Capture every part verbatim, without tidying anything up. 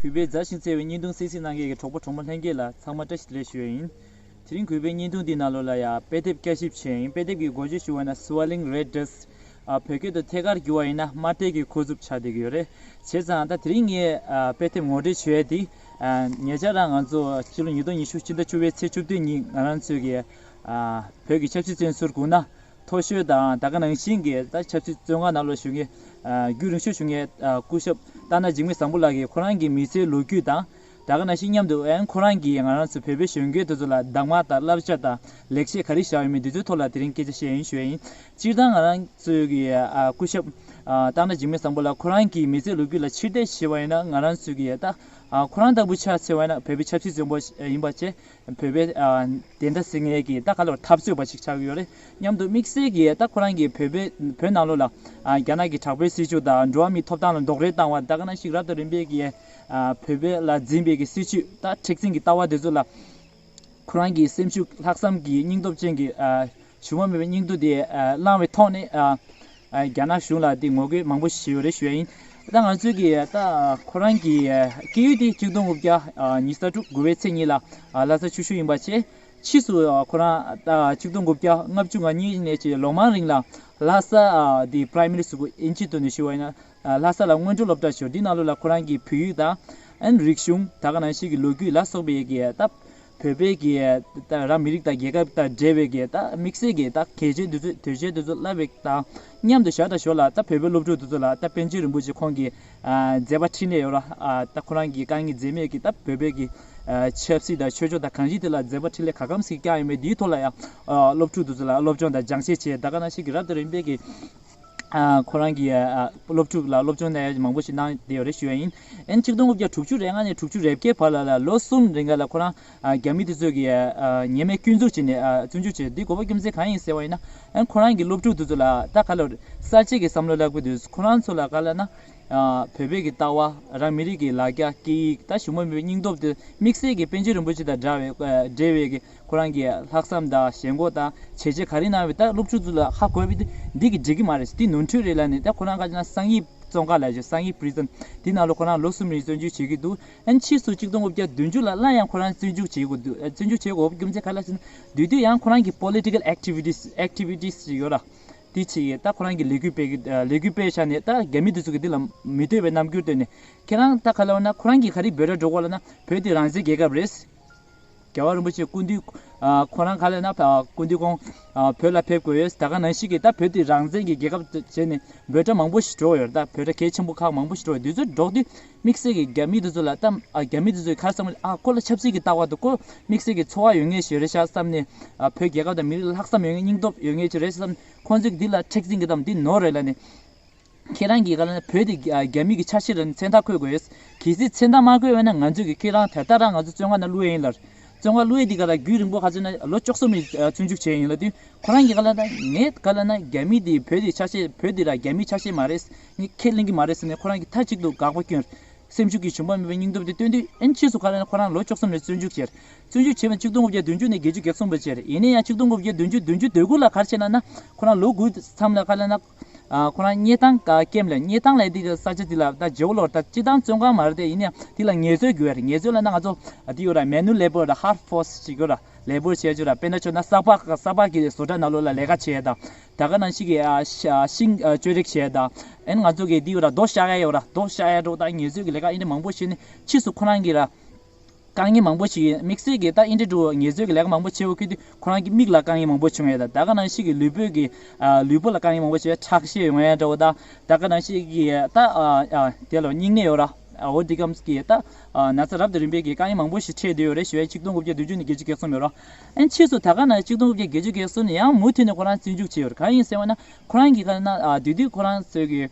གུས་པས་མཛའ་ཞིང་བརྩེ་བའི་བརྙན་ཐུང་གསན་གཟིགས་གནང་མཁན་གྱི་གྲོགས་པོ་གྲོགས་མོ་ལྷན་རྒྱས་ལ་ཚང་མ་བཀྲ་ཤིས་བདེ་ལེགས་ཞུ་ཡ་ཡིན། དེ་རིང་གུས་པའི་བརྙན་ཐུང་འདིའི་ནང་ལོགས་ལ་ཡང་དཔེ་དེབ་བསྐྱར་ཞིབ་བྱས་ཡིན། དཔེ་དེབ་ཀྱི་འགོ་བརྗོད་ཞུ་བ་ན་Swirling Red Dust། ཨ་བོད་སྐད་དུ་ཐད་ཀར་བསྒྱུར་བ་ཡིན་ན་དམར་ཐིག་གི་ཁོག་རྩུབ་ཆགས་བསྡད་ཀྱི་ཡོད་རེད། བྱས་ཙང་ད་དེ་རིང་ངས་ཨ་དཔེ་དེབ་ངོ་སྤྲོད་ཞུ་ཡ་དེ། ཨ་ཉེ་ཆར་རང་ང་ཚོ་ཕྱི་ལོ་ཉིས་སྟོང་ཉི་ཤུ་ཕྱི་ཟླ་བཅུ་པའི་ཚེས་བཅུ་བདུན་ཉིན་ང་རང་ཚོའི་གི་ཨ་བོད་ཀྱི་ཆབ་སྲིད་བཙོན་ཟུར་དགུང་ན་མཐོ་ཤོས་དང་ད་ག་ནང་བཞིན་གྱི་ད་ཆབ་སྲིད་བཙོན་ཁང་ནང་ལ་བཞུགས་མཁན་ཨ་རྒྱུན་རིང་ཤོས་བཞུགས་མཁན་ཨ་སྐུ་ཞབས་སྟག་སྣ་འཇིགས་མེད་བཟང་པོ་ལགས་ཀྱིས་ཁོ་རང་གི་མི་ཚེའི་ལོ་རྒྱུས་དང་། ད་ག་ནང་བཞིན་མཉམ་དུ་ཨན་ཁོ་རང་གིས་ང་རང་ཚོ་བོད་པའི་གཞོན་སྐྱེས་དེ་ཚོ་ལ་གདམས་ངག་དང་བསླབ་བྱ་དང་ལེགས་བཤད་ག་རེ་བཞག་ཡོད་མེད་འདི་ཚོའི་ཐོག་ལ་དེ་རིང་སྐད་ཆ་བཤད་ཡིན་ཞུ་ཡ་ཡིན། སྤྱིར་བཏང་ང་རང་ཚོའི་གི་ཨ་སྐུ་ཞབས་ཨ་སྟག་སྣ་འཇིགས་མེད་བཟང་པོ་ལགས་ཁོ་རང་གི་མི་ཚེའི་ལོ་རྒྱུས་ལ་ཕྱིར་བལྟས་བྱས་པ་ཡིན་ན་ང་རང་ཚོའི་གི་ད་ཨ་ཁོ་རང་ལྟ་བུ་ཆ་བཞག་པ་ཡིན་ན་བོད་པའི་ཆབ་སྲིད་བཙོན་པ་ཡིན་པ་བྱས། བོད་པའི་ཨ་བདེན་མཐའ་གསལ་མཁན་གྱི་ད་ག་ལ་འཐབ་རྩོད་པ་ཞིག་ཆགས་ཀྱི་ཡོད་རེད། མཉམ་དུ་དམིགས་བསལ་གྱིས་ད་ཁོ་རང་གིས་བོད་པའི་བོད་ནང་ལོགས་ལ་ཨ་རྒྱ་ནག་གི་དྲག་པོའི་སྲིད་བྱུས་དང་འགྲོ་བ་མིའི་ཐོབ་ཐང་ལ་རྡོག་རོལ་བཏང་བ་ད་ག་ནང་བཞིན་རབ་དང་རིམ་པས་ཀྱི་ཨ་བོད་པའི་ལ་འཛིན་པའི་གི་སྲིད་བྱུས་ད་མཁྲེགས་འཛིན་གྱི་ལྟ་བ་དེ་ཚོ་ལ་ཁོ་རང་གི་སེམས་ཤུགས་ལྷག་བསམ་གྱི་སྙིང་སྟོབས་ཅན་གྱི་ཨ་གཞུག་མ་མེད་པའི་སྙིང་སྟོབས་དེ་ཨ་བླངས་པའི་ཐོག་ནས་ཨ་ཨ་རྒྱ་ནག་གཞུང་ལ་དེ་ངོ་རྒོལ་མང་པོ་ཞིག་བྱས་ཡོད་རེད་ཞུ་ཡ་ཡིན། ད་ང་ཚོའི་གི་ད་ཁོ་རང་གི་སྐྱེས་ཡུལ་དེ་ཆིག་སྟོང་དགུ་བརྒྱ་ཉི་ཤུ་རྩ་དྲུག་དགུ་པའི་ཚེས་གཉིས་ལ་ལྷ་ས་ཆུ་ཤུར་ཡིན་པ་བྱས། ཕྱིས་སུ་ཁོ་རང་ཆིག་སྟོང་དགུ་བརྒྱ་ལྔ་བཅུ་ང་གཉིས་ནས་ཀྱི་ལོ་མང་རིང་ལ་ལྷ་ས་དེ་Primary School ཨིན་ཇི་ཐོག་ནས་ཞུ་བ་ཡིན་ན། ལྷ་ས་ལ་སྔོན་འགྲོ་སློབ་གྲྭ་ཞུ་འདི་ནང་ལོགས་ལ་ཁོ་རང་གི་བོད་ཡིག་དང་ཨན་རིག་གཞུང་ད་ག་ནང་བཞིན་གྱི་ལོ་རྒྱུས་ལ་སོགས་པའི་གི་ད་བོད་པའི་གི་ད་རང་མི་རིགས་དང་རྒྱལ་ཁབ་དང་འབྲེལ་བའི་གི་ད་དམིགས་བསལ་གྱི་ད་གལ་ཆེན་དུས་ཚོད་དོན་ཆེན་དུས་ཚོད་བསླབ་པའི་དང་མཉམ་དུ་ཞར་དང་ཞོར་ལ་ད་བོད་པའི་སློབ་ཕྲུག་དེ་ཚོ་ལ་ད་པཎ་ཆེན་རིན་པོ་ཆེ་ཁོང་གི་མཛད་པ་འཕྲིན་ལས་ཡོད་ར་ད་ཁོ་རང་གི་དཀའ་ངལ་འཛེམས་མེད་ཀྱི་ད་བོད་པའི་གི་ཆབ་སྲིད་དང་ཆོས་ཕྱོགས་དང་གང་ཅི་དེ་ལ་མཛད་པ་འཕྲིན་ལས་ག་གམ་ཞིག་བསྐྱངས་ཡོད་མེད་དེའི་ཐོག་ལ་ཡང་སློབ་ཕྲུག་དེ་ཚོ་ལ་སློབ་སྦྱོང་དང་སྦྱང་བཤད་བྱས་ད་ག་ནང་བཞིན་གྱི་རབ་དང་རིམ་པས་ཀྱི། ཁོ་རང་གི་སློབ་ཕྲུག་ལ་སློབ་སྦྱོང་གནང་ཡ་མང་པོ་ཞིག་གནང་བསྡད་ཡོད་རེད་ཞུ་ཡ་ཡིན། ཨན་ཆིག་སྟོང་དགུ་བརྒྱ་དྲུག་ཅུ་རེ་ལྔ་ནས་དྲུག་ཅུ་རེ་བརྒྱད་བར་ལ་ལ་ལོ་གསུམ་རིང་ག་ལ་ཁོ་རང་རྒྱ་མི་དེ་ཚོས་ཀྱི་ཉེས་མེད་སྐྱོན་འཛུགས་བྱས་ནས་བཙོན་འཇུག་བྱས་འདི་དགོས་པ་རྒྱུ་མཚན་གང་ཡིན་ཟེར་བ་ཡིན་ན་ཨན་ཁོ་རང་གི་སློབ་ཕྲུག་དེ་ཚོ་ལ་ད་ག་ལ་གསར་བརྗེ་གི་བསམ་བློ་ལེགས་པོ་དེ་ཁོ་རང་ཚོ་ལ་ག་ལ་ན། བོད་པའི་གི་ལྟ་བ་རང་མི་རིགས་ཀྱི་ལ་རྒྱ་སྐད་ཡིག་ད་ཞུ་མ་མེད་པའི་སྙིང་སྟོབས་དེ་དམིགས་བསལ་གྱི་པཎ་ཆེན་རིན་པོ་ཆེ་དང་འདྲ་བའི་འབྲེལ་བའི་གི་ཁོ་རང་གི་ལྷག་བསམ་དང་ཞེན་ཁོག་དང་བྱས་རྗེས་ག་རེ་གནང་བའི་ད་སློབ་ཕྲུག་ཚོ་ལ་ཧ་གོ་བའི་འདི་གི་འགྲིག་གི་མ་རེད་འདི་ནོར་འཁྲུལ་རེད་ལབ་ནས་ད་ཁོ་རང་ག་ཅི་ན་གསང་ཡིབ་བཙོན་ཁང་ལ་བཞུགས་གསང་ཡིབ་prison་འདི་ནང་ལོ་ཁོ་རང་ལོ་གསུམ་རིང་བཙོན་འཇུག་བྱེད་ཀྱི་འདུག་ཨན་ཕྱིས་སུ་ཆིག་སྟོང་དགུ་བརྒྱ་བདུན་ཅུ་ལ་སླར་ཡང་ཁོ་རང་བཙོན་འཇུག་བྱེད་དགོས་འདུག་བཙོན་འཇུག་བྱེད་དགོས་རྒྱུ་མཚན་ག་ལ་ཟེར་ན་དུས་དུས་ཡང་ཁོ་རང་གི་political activities activities་ཞིག་ཡོད་ར། དེ་བྱེད་ཀྱི་ད་ཁོ་རང་གི་ལས་འགུལ་སྤེལ་གྱི་ལས་འགུལ་སྤེལ་བཞག་ནས་ད་རྒྱ་མི་དེ་ཚོ་གི་འདི་ལ་མི་འདོད་པའི་རྣམ་འགྱུར་བཏོན་ནས་ཁྱེད་རང་ད་ག་ལ་བ་ན་ཁོ་རང་གིས་ག་རེ་འབོད་སྒྲ་སྒྲོག་གོ་ལ་ན་བོད་དེ་རང་བཙན་རྒྱལ་ཁབ་རེད། རྒྱལ་བ་རིན་པོ་ཆེ་སྐུ་མདུན་ཁོ་རང་ག་ལ་ན་སྐུ་མདུན་ཁོང་བོད་ལ་ཕེབས་དགོས་ཡོད་ད་ག་ནང་བཞིན་གྱི་ད་བོད་དེ་རང་བཙན་གྱི་རྒྱལ་ཁབ་བྱས་ནས་འབོད་སྒྲ་མང་པོ་ཞིག་སྒྲོག་ཡོད་ད་བོད་སྒྲ་གལ་ཆེན་པོ་ཁག་མང་པོ་ཞིག་སྒྲོག་ཡོད་དུས་ཚོད་སྒྲོག་དུས་དམིགས་བསལ་གྱི་རྒྱ་མི་དེ་ཚོ་ལ་ད་རྒྱ་མི་དེ་ཚོས་ག་རེ་བསམ་ཨ་ཁོ་ལ་ཆབ་སྲིད་ཀྱི་ལྟ་བ་འདུག་ཁོ་དམིགས་བསལ་གྱི་ཚོར་བ་ཡོད་ངེས་ཞིག་རེད་ཤག་བསམ་ནས་བོད་རྒྱལ་ཁབ་དང་མི་རིགས་ལ་ལྷག་བསམ་ཡོད་ངེས་སྙིང་སྟོབས་ཡོད་ངེས་ཅིག་རེད་བསམ། ཁོང་ཚོས་འདི་ལ་མཁྲེགས་འཛིན་གྱི་གཏམ་འདི་ནོར་རེད་ལབ་ནས། ཁྱེད་རང་གིས་ག་ལ་ན་བོད་དེ་རྒྱ་རྒྱ་མི་གི་ཆ་ཤས་རེད་ན་མཚན་རྟགས་འཁོད་དགོས། གལ་སྲིད་མཚན་རྟགས་མ་འཁོད་པ་ན་ང་ཚོས་ཀྱི་ཁྱེད་རང་ད་ལྟ་རང་ང་ཚོ་བཙོན་ཁང་ནང་བླུགས་ཡ་ཡིན་ལབ། བཙོན་ཁང་བླུགས་ཡ་འདི་ག་ལ་རྒྱུན་རིང་པོ་ག་ཚོད་ན་ལོ་བཅུ་གསུམ་རིང་བཙོན་འཇུག་བྱས་ཡིན་ལབ་དུས་ཁོ་རང་གིས་ག་ལ་ན་ངས་ག་ལ་ན་རྒྱ་མི་དེ་བོད་དེ་ཆ་ཤས་བོད་དེ་ར་རྒྱ་མི་ཆ་ཤས་མ་རེད། ངས་ཁས་ལེན་གྱི་མ་རེད་ཟེར་ནས་ཁོ་རང་གིས་མཐའ་གཅིག་ཏུ་དགག་པ་བསྐྱོན། སེམས་ཤུགས་ཀྱི་ཞུམ་པ་མེད་པའི་སྙིང་སྟོབས་དེ་སྟོན་དུས་ཨེན་ཕྱིས་སུ་ག་ལ་ན་ཁོ་རང་ལོ་བཅུ་གསུམ་རིང་བཙོན་འཇུག་བྱས། བཙོན་འཇུག་བྱས་པ་ཆིག་སྟོང་དགུ་བརྒྱ་བདུན་ཅུ་ནས་བརྒྱད་ཅུ་གྱ་གསུམ་བར་བྱས་རེད། ཡིན་ན་ཡང་ཆིག་སྟོང་དགུ་བརྒྱ་བདུན་ཅུ་བདུན་ཅུ་དོན་དགུ་ལ་ག་རེ་བྱས་ན་ན་ཁོ་རང་ལོ་དགུ་མཚམས་ལ་ག་ལ་ན་ཁོ་རང་གཉེར་སྟངས་ཀ་ཀེམ་ལ་གཉེར་སྟངས་ལ་འདི་གི་ས་ཆ་འདི་ལ་ད་ཇེའུ་ལོར་ད་སྤྱི་བཏང་བཙོན་ཁང་མ་རེད་དེ་ཡིན་ན་ཡང་འདི་ལ་ངལ་རྩོལ་དགོས་རེད། ངལ་རྩོལ་ལ་ན་ང་ཚོ་འདི་ཡོད་ར་manual labour་ད་hard force་ཅིག་ཡོད་ར་labour་བྱས་ཅིག་ར་དཔེར་ན་ཆོས་ན་ས་ཕག་ས་ཕག་གི་བཟོ་གྲྭ་ནང་ལོགས་ལ་ལས་ཀ་བྱས་ད་ད་ག་ནང་བཞིན་གི་ཤིང་གཅོད་རེག་བྱས་ད་ཨེན་ང་ཚོ་གི་འདི་ཡོད་ར་རྡོ་བཤག་ཡ་ཡོད་ར་རྡོ་བཤག་ཡ་འགྲོ་ད་ངལ་རྩོལ་གི་ལས་ཀ་ཨིན་དེ་མང་པོ་བྱས་ནས་ཕྱིས་སུ་ཁོ་རང་གི་ར། དཀའ་ངལ་མང་པོ་ཞིག་དམིགས་བསལ་གྱི་ད་ཨིན་ཌི་འགྲོ་ངལ་རྩོལ་གྱི་ལས་ཀ་མང་པོ་བྱེད་དགོས་ཀྱི་དུས་ཁོ་རང་གི་མིག་ལ་དཀའ་ངལ་མང་པོ་བྱུང་ཡོད་ད་ད་ག་ནང་བཞིན་གྱི་ལུས་པོའི་གི་ཨ་ལུས་པོ་ལ་དཀའ་ངལ་མང་པོ་བྱུང་ཡོད་ཁྲག་ཤེད་ཡོང་ཡ་འདྲ་བོ་ད་ད་ག་ནང་བཞིན་གྱི་ད་ཨ་ཨ་དེ་ལ་སྙིང་ནད་ཡོད་ར་ཨ་འོ་འདི་གམ་གྱི་ད་ཨ་ན་ཚ་རབ་དང་རིམ་པས་གི་དཀའ་ངལ་མང་པོ་ཞིག་འཕྲད་བསྡད་ཡོད་རེད་ཞུ་ཡ་ཆིག་སྟོང་དགུ་བརྒྱ་བདུན་ཅུ་ནས་བརྒྱད་ཅུ་གྱ་གསུམ་ཡོད་ར་ཨན་ཕྱིས་སུ་ད་ག་ནང་ཆིག་སྟོང་དགུ་བརྒྱ་བརྒྱད་ཅུ་གྱ་གསུམ་ནས་ཡང་མུ་མཐུད་ནས་ཁོ་རང་བཙོན་འཇུག་བྱས་ཡོད་ར་གང་ཡིན་ཟེར་བ་ན། ཁོ་རང་གིས་ག་ལ་ན་ཨ་དེ་དུས་ཁོ་རང་ཚོས་ཀྱི་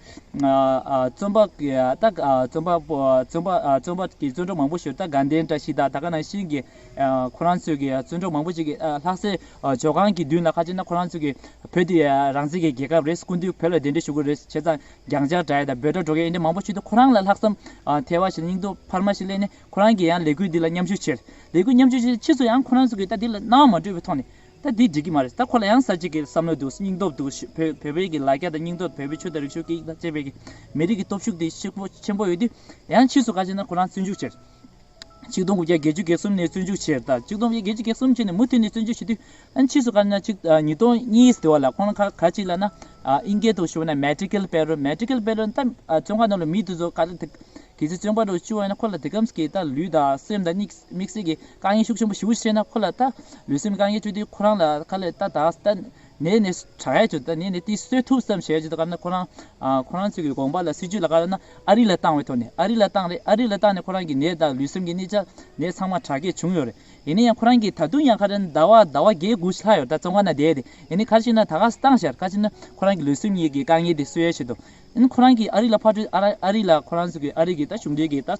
ཨ་ཨ་བཙོན་པ་གི་ཨ་ད་ཨ་བཙོན་པ་པོ་བཙོན་པ་ཨ་བཙོན་པ་གི་བཙོན་གྲོགས་མང་པོ་ཞིག་ད་དགའ་ལྡན་བཀྲ་ཤིས་དང་ད་ག་ནང་བཞིན་གྱི་ཨ་ཁོ་རང་ཚོས་ཀྱི་བཙོན་གྲོགས་མང་པོ་ཞིག་གིས་ཨ་ལྷ་སའི་ཨ་ཇོ་ཁང་གི་མདུན་ལ་ཁ་ཅིག་ན་ཁོ་རང་ཚོས་ཀྱི་བོད་དེ་རང་བཙན་གྱི་རྒྱལ་ཁབ་རེད། སྐུ་མདུན་བོད་ལ་གདན་འདྲེན་ཞུ་དགོས་རེད་བྱས་ཙང་རྒྱང་ཆར་བསྒྲགས་ཡ་དང་འབོད་སྒྲ་སྒྲོག་ཡ་འདི་མང་པོ་ཞིག་འདུག་ཁོ་རང་ལ་ལྷག་བསམ་ཨ་ཐེ་བ་ཞིག་སྙིང་སྟོབས་འཕར་མ་ཞིག་སླེབས་ནས་ཁོ་རང་གིས་ཡང་ལས་འགུལ་འདི་ལ་མཉམ་ཞུགས་བྱས། ལས་འགུལ་མཉམ་ཞུགས་བྱས་ཕྱིས་སུ་ཡང་ཁོ་རང་ཚོ་གིས་ད་འདི་ལ་སྣང་བ་མ་སྤྲོད་པའི་ཐོག་ནས། ད་འདི་འགྲིག་གི་མ་རེད། ད་ཁོ་ལ་ཡང་གསར་བརྗེ་གི་བསམ་བློ་འདུག་སྙིང་སྟོབས་འདུག་བོད་བོད་པའི་གི་ལ་རྒྱ་དང་སྙིང་སྟོབས། བོད་པའི་ཆོས་དང་རིག་གཞུང་སྐད་ཡིག་དང་བཅས་པའི་གི་མི་རིགས་ཀྱི་སྟོབས་ཤུགས་དེ་ཤུགས་པོ་ཆེན་པོ་ཡོད་དུས། ཡང་ཕྱིས་སུ་ག་ཅིག་ན་ཁོ་རང་བཙོན་འཇུག་བྱས། ཆིག་སྟོང་དགུ་བརྒྱ་བརྒྱད་ཅུ་གྱ་གསུམ་ནས་བཙོན་འཇུག་བྱས། ད་ཆིག་སྟོང་དགུ་བརྒྱ་བརྒྱད་ཅུ་གྱ་གསུམ་བྱས་ནས་མུ་མཐུད་ནས་བཙོན་འཇུག་བྱེད་དུས། ཨ་ནི་ཕྱིས་སུ་ག་ན་ཅིག་ཨ་ཉིས་སྟོང་གཉིས་ཟེར་བ་ལ་ཁོ་རང་ག་ག་ཅིག་ལ་ན། ཨ་ཨིན་སྐད་དུ་ཞུ་བ་ན་མེ་ཊི་ཀལ་བྷེ་རོལ། མེ་ཊི་ཀལ་བྷེ་རོལ་ད་ཨ་བཙོན་ཁང་ནང་ལ་མི་དེ་ཚོ་ག་ལ་དེ་གལ་སྲིད་བཙོན་པ་རུ་བཅུག་པ་ཡིན་ན། ཁོ་ལ་དེ་གམ་སྐད་ད་ལུས་དང་སེམས་དང་དམིགས་དམིགས་བསལ་གྱི་དཀའ་ངལ་ཤུགས་ཆེན་པོ་ཞེ་པོ་བྱས་ན། ཁོ་ལ་ད་ལུས་སེམས་དཀའ་ངལ་བྱུང་དུས་ཁོ་རང་ལ་ག་ལ་ད་ད་ད་ནད་ནས་དྲག་ཡ་ཅིག་ད་ནད་ནས་དེ་གསོ་ཐུབ་བསམ་བྱས་ཅིག་ད་ག་ན་ཁོ་རང་ཨ་ཁོ་རང་ཚོ་གི་དགོངས་པ་ལ་སྲིད་ཇུས་ལ་ག་ལ་ན་ཨ་རི་ལ་བཏང་བའི་ཐོག་ནས། ཨ་རི་ལ་བཏང་རེད། ཨ་རི་ལ་བཏང་ནས་ཁོ་རང་གི་ནད་དང་ལུས་སེམས་ཀྱི་གནས་ཆ་ནད་ཚང་མ་དྲག་སྐྱེད་བྱུང་ཡོད་རེད། ཡིན་ན་ཡང་ཁོ་རང་གིས་ད་དུང་ཡང་ག་རེ་ཟླ་བ་ཟླ་བ་བརྒྱད་དགུ་ལྷག་ཡོད་ད་བཙོན་ཁང་ནང་བསྡད་དེ། ཡིན་ནའི་ག་རེ་ཞིག་ན་ད་ག་བཏང་བཞག་ག་ཅིག་ན་ཁོ་རང་གི་ལུས་སེམས་ཉིད་ཀྱི་དཀའ་ངལ་དེ་གསོ་ཡ་ཆེད་དུ། ཡིན་ཁོ་རང་གིས་ཨ་རི་ལ་ཕར་འགྲོ། ཨ་ར་ཨ་རི་ལ་ཁོ་རང་ཚོ་གི་ཨ་རི་གི་ད་གཞུང་འབྲེལ་གྱི་ད་ཨ་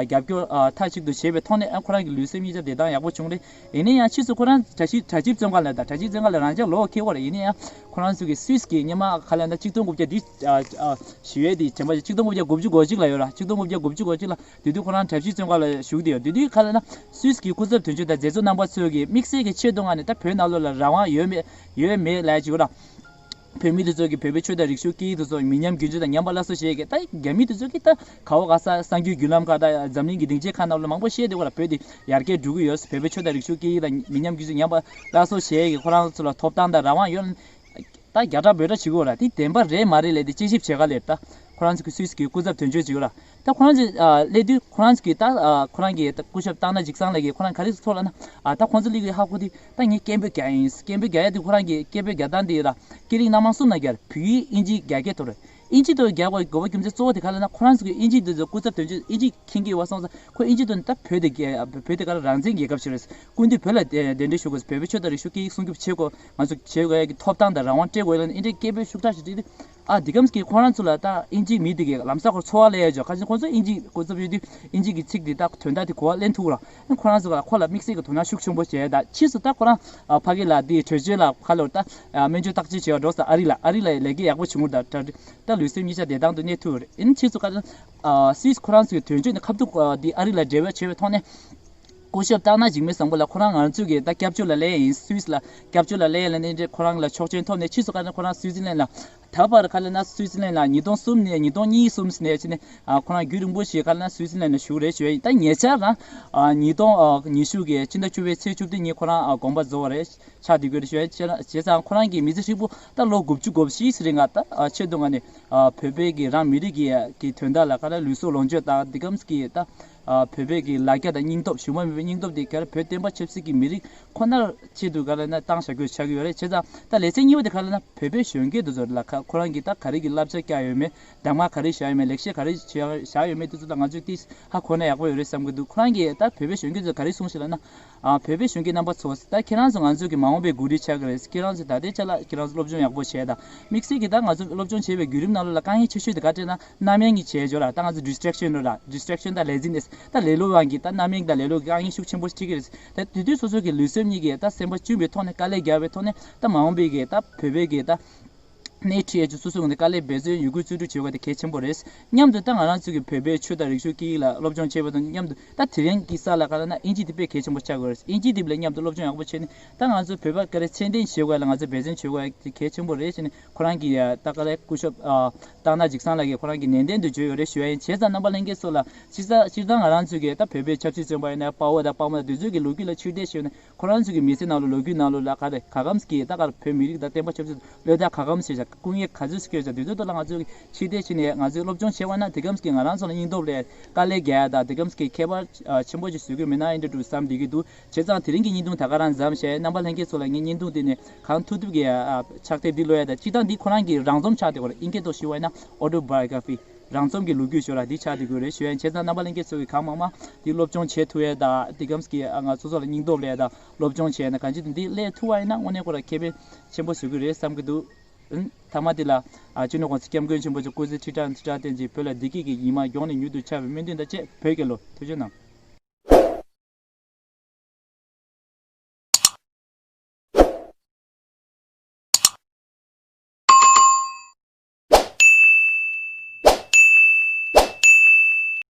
རྒྱབ་སྐྱོར་ཨ་མཐའ་གཅིག་ཏུ་བྱས་པའི་ཐོག་ནས། ཨ་ཁོ་རང་གི་ལུས་སེམས་ཉིད་ཆ་བདེ་ཐང་ཡག་པོ་བྱུང་རེད། ཡིན་ན་ཡང་ཕྱིས་སུ་ཁོ་རང་གྲྭ་ཞིབ་གྲྭ་ཞིབ་བཙོན་ཁང་ལ་ད་གྲྭ་ཞིབ་བཙོན་ཁང་ལ་རང་འཇགས་ལོག་འཁེལ་བ་རེད། ཡིན་ན་ཡང་ཁོ་རང་ཚོ་གི་སུད་སི་གི་སྔོན་མ་ག་ལ་ད་ཆིག་སྟོང་དགུ་བརྒྱ་འདི་ཨ་ཨ་ཞུ་ཡས་དེ་བྱས་པ་ཆིག་སྟོང་དགུ་བརྒྱ་དགུ་བཅུ་གོ་གཅིག་ལ་ཡོད་ར། ཆིག་སྟོང་དགུ་བརྒྱ་དགུ་བཅུ་གོ་གཅིག་ལ་དེ་དུས་ཁོ་རང་གྲྭ་ཞིབ་བཙོན་ཁང་ལ་བཞུགས་བསྡད་ཡོད། དེ་དུས་ག་ལ་ན་སུད་སི་གི་སྐུ་ཚབ་དོན་གཅོད་དང་མཛད་གཙོ་རྣམ་པ་ཚོས་ཀྱི་དམིགས་བསལ་གྱི་ཆེད་དུ་ང་ནས་ད་བོད་ནང་ལོགས་ལ་རང་དབང་ཡོད་མེད་ཡོད་མེད་ལབ་ཅིག་ཡོད་ར། བོད་མི་དེ་ཚོ་གིས་བོད་པའི་ཆོས་དང་རིག་གཞུང་སྐད་ཡིག་དེ་ཚོ་མི་ཉམས་རྒྱུན་འཛིན་དང་ཉམས་པ་སླར་གསོ་བྱེད་ཀྱི། ད་རྒྱ་མི་དེ་ཚོ་གིས་ད་ག་བ་ག་ས་གསར་འགྱུར་བརྒྱུད་ལམ་ཁག་དང་འཛམ་གླིང་གི་སྡིངས་ཆའི་ཁག་ནང་ལ་མང་པོ་བཤད་བསྡད་ཡོད་ར། བོད་དེ་ཡར་རྒྱས་འགྲོ་གི་ཡོད། བོད་པའི་ཆོས་དང་རིག་གཞུང་སྐད་ཡིག་དང་མི་ཉམས་རྒྱུན་འཛིན་ཉམས་པ་སླར་གསོ་བྱེད་ཀྱི། ཁོ་རང་ཚོ་ལ་ཐོབ་ཐང་དང་རང་དབང་ཡོད། ད་རྒྱ་གྲ་བོད་གྲ་བྱེད་དགོས་ར། དེ་བདེན་པ་རེད་མ་རེད་ལས་དེ་དཔྱད་ཞིབ་བྱེད་ག་ལས་ད་ཁོ་རང་ཚོ་གི་སུད་སི་གི་སྐུ་ཚབ་དོན་གཅོད་བྱེད་དགོས་ར། ད་ཁོ་རང་ཚོ་ཨ་སླེབས་དུས་ཁོ་རང་ཚོ་གི་ད་ཨ་ཁོ་རང་གི་ད་སྐུ་ཞབས་སྟག་སྣ་འཇིགས་བཟང་ལགས་ཀྱིས་ཁོ་རང་ག་རེ་ཐོག་ལ་ན། ཨ་ད་ཁོང་ཚོ་སླེབས་ཀྱི་ཧ་གོ་དུས་ད་ངས་སྐད་འབོད་རྒྱག་ཡིན། སྐད་འབོད་རྒྱག་ཡ་དེ་ཁོ་རང་གི་སྐད་འབོད་རྒྱག་སྟངས་དེ་ར་སྐད་རིགས་སྣ་མང་གསུམ་ནང་རྒྱག་རེད། བོད་ཡིག་དབྱིན་ཇི་རྒྱ་སྐད་ཐོག་རེད། དབྱིན་ཇི་ཐོག་རྒྱག་དགོས་དགོས་པ་རྒྱུ་མཚན་གཙོ་བོ་དེ་ག་ལ་ན། ཁོ་རང་ཚོ་གི་དབྱིན་ཇི་དེ་ཚོ་སྐུ་ཚབ་དོན་གཅོད་དབྱིན་ཇི་མཁྱེན་གྱི་ཡོད་པ་སོང་ཙང་ཁོ་དབྱིན་ཇི་ཐོག་ནས་ད་བོད་དེ་རྒྱ་བོད་དེ་ག་ལ་རང་བཙན་རྒྱལ་ཁབ་ཞིག་རེད། སྐུ་མདུན་བོད་ལ་གདན་འདྲེན་ཞུ་དགོས། བོད་པའི་ཆོས་དང་རིག་གཞུང་སྐད་ཡིག་སྲུང་སྐྱོབ་བྱེད་དགོས། ང་ཚོ་བྱེད་དགོས་ཡ་གི་ཐོབ་ཐང་དང་རང་དབང་སྤྲད་དགོས་ལ་ཨིན་འདྲའི་སྐད་འབོད་ཤུགས་དྲག་ཞིག་བྲིས་ཏེ། ཨ་འདི་གམ་གྱི་ཁོ་རང་ཚོ་ལ་ད་ཨིན་ཇི་མི་དེ་གའི་ལམ་སང་ཁོ་འཚོ་བ་ལས་ཡ་ཇོ་ཁ་ཅིག་ཁོ་ཚོ་ཨིན་ཇི་སྐུ་ཚབ་ཡོད་དུས་ཨིན་ཇི་གི་ཚིག་དེ་ད་དོན་དག་དེ་གོ་བ་ལེན་ཐུབ་ར། ཁོ་རང་ཚོ་ལ་ཁོ་ལ་དམིགས་བསལ་གྱི་དོ་སྣང་ཤུགས་ཆེན་པོ་བྱས། ད་ཕྱིས་སུ་ད་ཁོ་རང་ཨ་ཕ་གི་ལ་དེ་བྲོས་བྱོལ་ལ་ཁ་ལོར་ད་ཨ་སྨན་བཅོས་བརྟག་དཔྱད་བྱས་པ་འགྲོ་ས་ཨ་རི་ལ། ཨ་རི་ལ་ལས་ཀ་ཡག་པོ་བྱུང་བ་ད་ད་ད་ལུས་སེམས་གཉིས་ཆ་བདེ་ཐང་དུ་གནས་ཐུབ་རེད། ཨིན་ཕྱིས་སུ་ཁ་ཨ་སུད་སི་ཁོ་རང་ཚོའི་དོན་གཅོད་ནས་ཁ་ཐུག་ཨ་དེ་ཨ་རི་ལ་འབྲེལ་བ་བྱས་པའི་ཐོག་ནས། སྐུ་ཞབས་སྟག་སྣ་འཇིགས་མེད་བཟང་པོ་ལགས་ཁོ་རང་ང་ཚོ་གི་ད་སྐྱབས་བཅོལ་ལ་སླེབས་ཡིན། སུད་སི་ལ་སྐྱབས་བཅོལ་ལ་སླེབས་ཡ་ལ་ནས་འདྲེ་ཁོ་རང་ལ་ཆོག་མཆན་ཐོབ་ནས་ཕྱིས་སུ་ག་ལ་ཁོ་རང་སུའི་ཙི་ལན་ལ་ད་བར་ག་ལ་ན་སུའི་ཙི་ལན་ལ་ཉིས་སྟོང་གསུམ་ནས་ཉིས་སྟོང་གཉིས་གསུམ་ནས་ཕྱིན་ནས་ཨ་ཁོ་རང་རྒྱུན་རིང་པོ་ཞིག་ག་ལ་ན་སུའི་ཙི་ལན་ལ་བཞུགས་རེད་ཞུ་ཡ་ཡིན། ད་ཉེ་ཆར་རང་ཨ་ཉིས་སྟོང་ཨ་ཉི་ཤུ་གི་ཕྱི་ཟླ་བཅུ་པའི་ཚེས་བཅུ་བདུན་ཉིན་ཁོ་རང་ཨ་དགོངས་པ་རྫོགས་པ་རེད། ཕྱག་འདི་དགོས་རེད་ཞུ་ཡ་ཡིན། བྱས་ཙང་ཁོ་རང་གི་མི་ཚེ་ཧྲིལ་པོ་ད་ལོ་དགུ་བཅུ་གོ་བཞི་ཟེར་རེད། ང་ད་ཨ་ཆེད་དུ་ང་ནས་ཨ་བོད་པའི་གི་རང་མི་རིགས་ཀྱི་གི་དོན་དག་ལ་ག་ལ་ལུས་སྲོག་ལོངས་སྤྱོད་དང་འདི་གམ་གི་ད་ཨ་བོད་པའི་གི་ལ་རྒྱ་དང་སྙིང་སྟོབས་ཞུམ་པ་མེད་པའི་སྙིང་སྟོབས་དེ་ག་ལ་བོད་བསྟན་པ་ཆབ་སྲིད་ཀྱི་མི་རིགས་ཁོ་ནར་ཆེད་དུ་ག་ལ་ན་བཏང་བཞག་རྒྱུ་ཆགས་ཀྱི་ཡོད་རེད། བྱས་ཙང་ད་ལེ་ཚན་གཉིས་པ་དེ་ག་ལ་ན་བོད་པའི་གཞོན་སྐྱེས་དེ་ཚོ་ལ་ཁ་ཁོ་རང་གིས་ད་ག་རེ་གི་བསླབ་བྱ་བསྐྱལ་ཡོད་མེད། གདམས་ངག་ག་རེ་བཞག་ཡོད་མེད། ལེགས་བཤད་ག་རེ་བཞག་བཞག་ཡོད་མེད་དེ་ཚོ་ལ་ང་ཚོས་ཏིས་ཧ་གོ་ན་ཡག་པོ་ཡོད་རེད་བསམ་གྱི་འདུག་ཁོ་རང་གིས་ད་བོད་པའི་གཞོན་སྐྱེས་ཚོ་ག་རེ་གསུངས་ཤིག་ལབ་ན། ཨ་བོད་པའི་གཞོན་སྐྱེས་རྣམ་པ་ཚོ་ད་ཁྱེད་རང་ཚོ་ང་ཚོ་གི་མ་འོངས་པའི་འགོ་ཁྲིད་ཆགས་ཀྱི་རེད། ཁྱེད་རང་ཚོ་ད་ལྟའི་ཆ་ལ་ཁྱེད་རང་ཚོ་སློབ་སྦྱོང་ཡག་པོ་བྱས་དང་དམིགས་བསལ་གྱིས་ད་ང་ཚོ་སློབ་སྦྱོང་བྱེད་པའི་བརྒྱུད་རིམ་ནང་ལོགས་ལ་དཀའ་ངལ་ཆེ་ཤོས་དེ་ག་རེ་ན་རྣམ་གཡེང་གི་བྱས་འཇོག་ལ་ད་ང་ཚོ་distraction་ར་distraction་དང་laziness ད་ལེ་ལོ་དབང་གིས་ད་རྣམ་གཡེང་དང་ལེ་ལོ་གི་དཀའ་ངལ་ཤུགས་ཆེན་པོ་འཕྲད་ཀྱི་རེད། ད་དེ་དུས་སོ་སོ་གི་ལུས་སེམས་གཉིས་ཀྱི་ད་སེམས་པ་བཅུན་པའི་ཐོག་ནས་དཀའ་ལས་རྒྱག་པའི་ཐོག་ནས་ད་མ་འོངས་པའི་གི་ད་བོད་པའི་གི་ད་སྣེ་ཁྲིད་ཡ་ཅིག་སོ་སོ་ངོས་ནས་དཀའ་ལས་འབད་བརྩོན་ཡོད་རྒུ་བརྩོན་འགྲུས་བྱེད་དགོས་དེ་གལ་ཆེན་པོ་རེད། མཉམ་དུ་ད་ང་རང་ཚོ་གི་བོད་པའི་ཆོས་དང་རིག་གཞུང་སྐད་ཡིག་ལ་སློབ་སྦྱོང་བྱེད་པ་དང་མཉམ་དུ་ད་དེ་རིང་གི་ས་ལ་ག་ལ་ན་ཨིན་ཇི་དེ་དཔེ་གལ་ཆེན་པོ་ཆགས་དགོས་རེད། ཨིན་ཇི་དེ་ལ་མཉམ་དུ་སློབ་སྦྱོང་ཡག་པོ་བྱས་ནས་ད་ང་ཚོ་བོད་པ་ག་རེ་ཚད་ལྡན་བྱེད་དགོས་ལ་ང་ཚོ་འབད་བརྩོན་བྱེད་དགོས་དེ་གལ་ཆེན་པོ་རེད་ཟེར་ནས་ཁོ་རང་གི་ད་ག་རེ་སྐུ་ཞབས་ཨ་སྟག་སྣ་འཇིགས་བཟང་ལགས་ཀྱིས་ཁོ་རང་གི་ནན་ཏན་དུ་བརྗོད་ཡོད་རེད་ཞུ་ཡ་ཡིན། བྱས་ཙང་རྣམ་པ་ལྷན་རྒྱས་ཚོ་ལ་སྤྱིར་བཏང་སྤྱིར་བཏང་ང་རང་ཚོ་གི་ད་བོད་པའི་ཆབ་སྲིད་བཙོན་པ་ཡིན་ན་དཔའ་བོ་དང་དཔའ་མོ་དང་དེ་ཚོ་གི་ལོ་རྒྱུས་ལ་ཕྱིར་བལྟས་ཞུས་ན། ཁོ་རང་ཚོ་གི་མི་ཚེ་ནང་ལོགས་ལོ་རྒྱུས་ནང་ལོགས་ལ་ག་རེ་ག་གམ་གི་ད་ག་རེ་བོད་མི་རིགས་དང་བསྟན་པ་ཆབ་སྲིད་བློས་བཏང་ག་གམ་ཞེས་བྱ་སྐུ་ངལ་ག་ཚོད་སྐྱོན་བྱ་དེ་ཚོ་ཐོག་ལ་ང་ཚོ་གི་ཕྱི་བལྟས་ཕྱི་ནས་ང་ཚོའི་སློབ་སྦྱོང་བྱས་པ་ན་དེ་གམ་གི་ང་རང་ཚོ་ལ་སྙིང་སྟོབས་ལས་དཀའ་ལས་རྒྱག་ཡ་དང་དེ་གམ་གི་ཁྱད་པར་ཆེན་པོ་ཞིག་བཟོ་གི་མེད་ན་ཨེ་འདྲ་འདུག་བསམ་བསྡད་ཀྱི་འདུག་བྱས་ཙང་དེ་རིང་གི་བརྙན་ཐུང་ད་ག་རང་མཚམས་བཞག་འདུག་རྣམ་པ་ལྷན་རྒྱས་ཚོ་ལ་ངས་བརྙན་ཐུང་འདི་ནས་གང་ཐུབ་ཐུབ་ཀྱི་ཕྱག་དེབ་འདི་ཀློག་ཡ་དང་སྤྱིར་བཏང་འདི་ཁོ་རང་གི་རང་རྩོམ་ཆགས་བསྡད་ཡོད་རེད། ཨིན་སྐད་ཐོག་ཞུ་བ་ཡིན་ན་autobiography རང་རྩོམ་གྱི་ལོ་རྒྱུས་ཞོར་ལ་འདི་ཆགས་བསྡད་དགོས་རེད་ཞུ་ཡ་ཡིན། བྱས་ཙང་རྣམ་པ་ལྷན་རྒྱས་ཚོ་གིས་གང་མང་མང་འདི་སློབ་སྦྱོང་བྱེད་ཐུབ་ཡ་དང་འདི་གམ་གྱི་ང་ཚོ་ཚོ་ལ་སྙིང་སྟོབས་ལས་དང་སློབ་སྦྱོང་བྱས་ན་གང་ཅི་དང་འདི་སླེབས་ཐུབ་པ་ཡིན་ན་དངོས་གནས་ཁོ་ར་ཁེ་ཕན་ཆེན་པོ་བཟོ་གི་རེད་བསམ་གྱི་འདུག་ཨིན། མཐའ་མ་འདི་ལ་ཨ་སྤྱི་ནོར་གོང་ས་སྐྱབས་མགོན་ཆེན་པོ་མཆོག་སྐུ་ཚེ་ཁྲི་ཕྲག་ཁྲི་ཕྲག་བརྟན་ཅིང་བོད་ལ་བདེ་སྐྱིད་ཀྱི་ཉི་མ་མགྱོགས་ནས་མྱུར་དུ་འཆར་བའི་སྨོན་འདུན་དང་བཅས་བོད་རྒྱལ་ལོ། ཐུགས་རྗེ་གནང་།